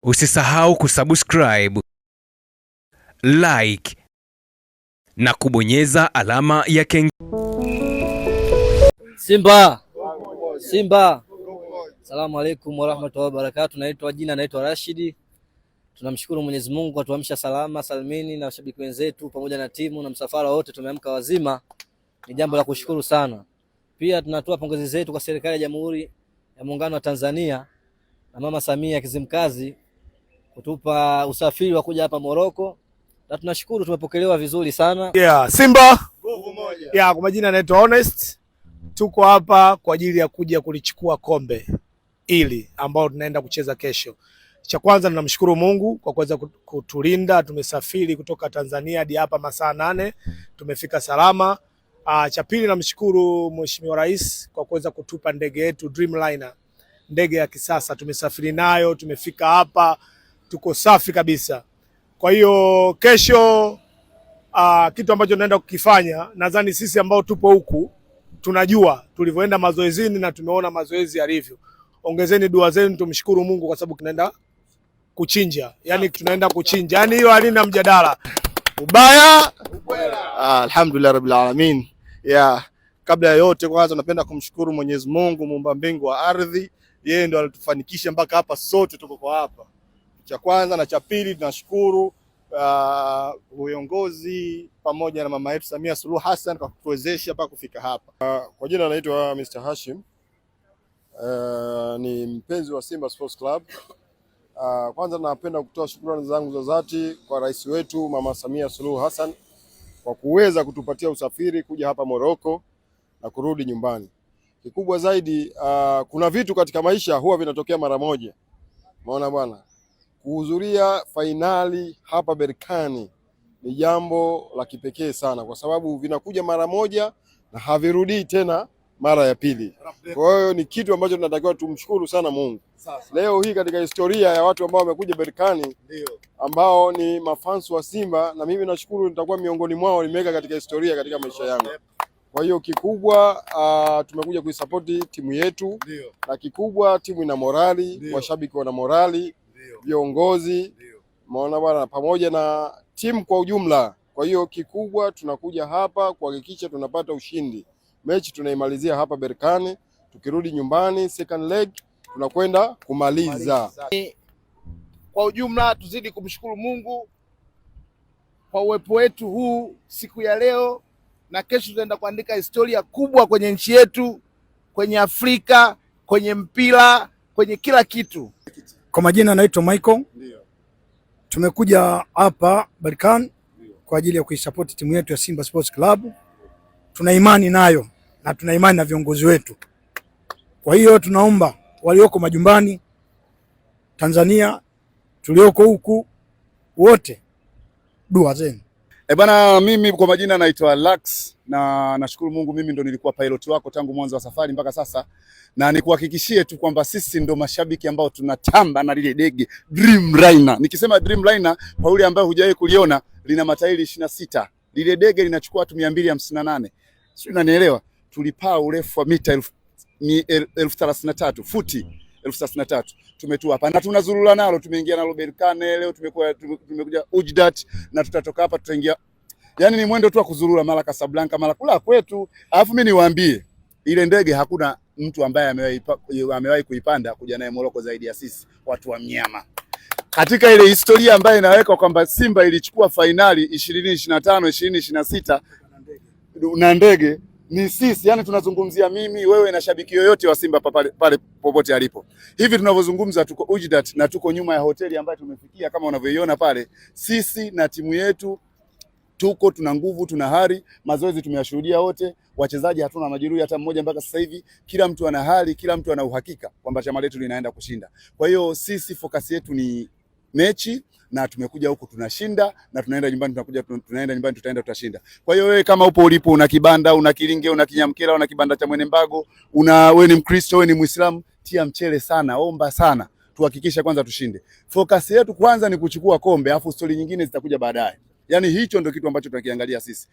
Usisahau kusubscribe, like na kubonyeza alama ya kengele. Simba Simba, salamu alaikum warahmatullahi wabarakatuh. Naitwa jina naitwa Rashidi. Tunamshukuru Mwenyezi Mungu atuamsha salama salmini na washabiki wenzetu pamoja na timu na msafara wote tumeamka wazima, ni jambo la kushukuru sana. Pia tunatoa pongezi zetu kwa serikali ya Jamhuri ya Muungano wa Tanzania na Mama Samia Kizimkazi kutupa usafiri wa kuja hapa Moroko, na tunashukuru tumepokelewa vizuri sana. Yeah, Simba nguvu moja. Yeah, kwa majina naitwa Honest. Tuko hapa kwa ajili ya kuja kulichukua kombe ili ambao tunaenda kucheza kesho. Cha kwanza tunamshukuru Mungu kwa kuweza kutulinda. Tumesafiri kutoka Tanzania hadi hapa masaa 8, tumefika salama. Cha pili namshukuru Mheshimiwa Rais kwa kuweza kutupa ndege yetu Dreamliner, ndege ya kisasa. Tumesafiri nayo, tumefika hapa, tuko safi kabisa. Kwa hiyo kesho, kitu ambacho tunaenda kukifanya, nadhani sisi ambao tupo huku tunajua tulivyoenda mazoezini na tumeona mazoezi yalivyo. Ongezeni dua zenu, tumshukuru Mungu kwa sababu tunaenda kuchinja, yani tunaenda kuchinja, yani hiyo halina mjadala. Ubaya alhamdulillah rabbil alamin. Yeah, kabla ya yote kwanza napenda kumshukuru Mwenyezi Mungu muumba mbingu wa ardhi, yeye ndo alitufanikisha mpaka hapa sote tuko kwa hapa. Cha kwanza na cha pili tunashukuru uongozi pamoja na mama yetu Samia Suluhu Hassan kwa kutuwezesha mpaka kufika hapa. Kwa jina naitwa Mr. Hashim. Ni mpenzi wa Simba Sports Club. Kwanza napenda kutoa shukrani zangu za dhati kwa rais wetu Mama Samia Suluhu Hassan kwa kuweza kutupatia usafiri kuja hapa Morocco na kurudi nyumbani. Kikubwa zaidi, kuna vitu katika maisha huwa vinatokea mara moja. Maona bwana, kuhudhuria fainali hapa Berkane ni jambo la kipekee sana, kwa sababu vinakuja mara moja na havirudii tena mara ya pili. Kwa hiyo ni kitu ambacho tunatakiwa tumshukuru sana Mungu. Leo hii katika historia ya watu ambao wamekuja Berkane ambao ni mafans wa Simba, na mimi nashukuru nitakuwa miongoni mwao, nimeweka katika historia katika maisha yangu. Kwa hiyo kikubwa, tumekuja kuisapoti timu yetu, na kikubwa timu ina morali, washabiki wana morali, viongozi, maona bwana, pamoja na timu kwa ujumla. Kwa hiyo kikubwa tunakuja hapa kuhakikisha tunapata ushindi. Mechi tunaimalizia hapa Berkane, tukirudi nyumbani second leg tunakwenda kumaliza. Kwa ujumla tuzidi kumshukuru Mungu kwa uwepo wetu huu siku ya leo, na kesho tutaenda kuandika historia kubwa kwenye nchi yetu, kwenye Afrika, kwenye mpira, kwenye kila kitu. Kwa majina naitwa Michael. Tumekuja hapa Berkane kwa ajili ya kuisupport timu yetu ya Simba Sports Club. Tuna imani nayo na tuna imani na viongozi wetu. Kwa hiyo tunaomba walioko majumbani Tanzania, tulioko huku wote, dua zenu. E bana, mimi kwa majina naitwa Lux na nashukuru Mungu mimi ndo nilikuwa pilot wako tangu mwanzo wa safari mpaka sasa, na nikuhakikishie tu kwamba sisi ndo mashabiki ambao tunatamba na lile dege Dreamliner. Nikisema Dreamliner, kwa yule ambaye hujawahi kuliona, lina matairi 26. Lile dege linachukua watu 258. Sio, unanielewa? Tulipaa urefu wa mita 33,000 futi 33,000 tumetua hapa na tunazurura nalo, tumeingia nalo Berkane leo, tumekuwa tumekuja Ujdat na tutatoka hapa tutaingia, yani ni mwendo tu wa kuzurura, mara Casablanca mara kula kwetu. Alafu mimi niwaambie, ile ndege hakuna mtu ambaye amewahi kuipanda kuja naye Morocco zaidi ya sisi watu wa mnyama. Katika ile historia ambayo inawekwa kwamba Simba ilichukua fainali 2025 2026 na ndege ni sisi, yani tunazungumzia mimi, wewe na shabiki yoyote wa Simba pale pale popote alipo. Hivi tunavyozungumza tuko Ujdat na tuko nyuma ya hoteli ambayo tumefikia kama unavyoiona pale. Sisi na timu yetu tuko tuna nguvu, tuna hari, mazoezi tumeyashuhudia wote, wachezaji hatuna majeruhi hata mmoja mpaka sasa hivi. Kila mtu ana hali, kila mtu ana uhakika kwamba chama letu linaenda kushinda. Kwa hiyo sisi focus yetu ni mechi na tumekuja huku tunashinda na tunaenda nyumbani, tunakuja tunaenda nyumbani, tutaenda tutashinda. Kwa hiyo wewe kama upo ulipo, una kibanda, una kilinge, una kinyamkela, una kibanda cha mwene mbago, una wewe ni Mkristo, wewe ni Muislamu, tia mchele sana, omba sana, tuhakikishe kwanza tushinde. Focus yetu kwanza ni kuchukua kombe, afu stori nyingine zitakuja baadaye. Yaani hicho ndio kitu ambacho tunakiangalia sisi.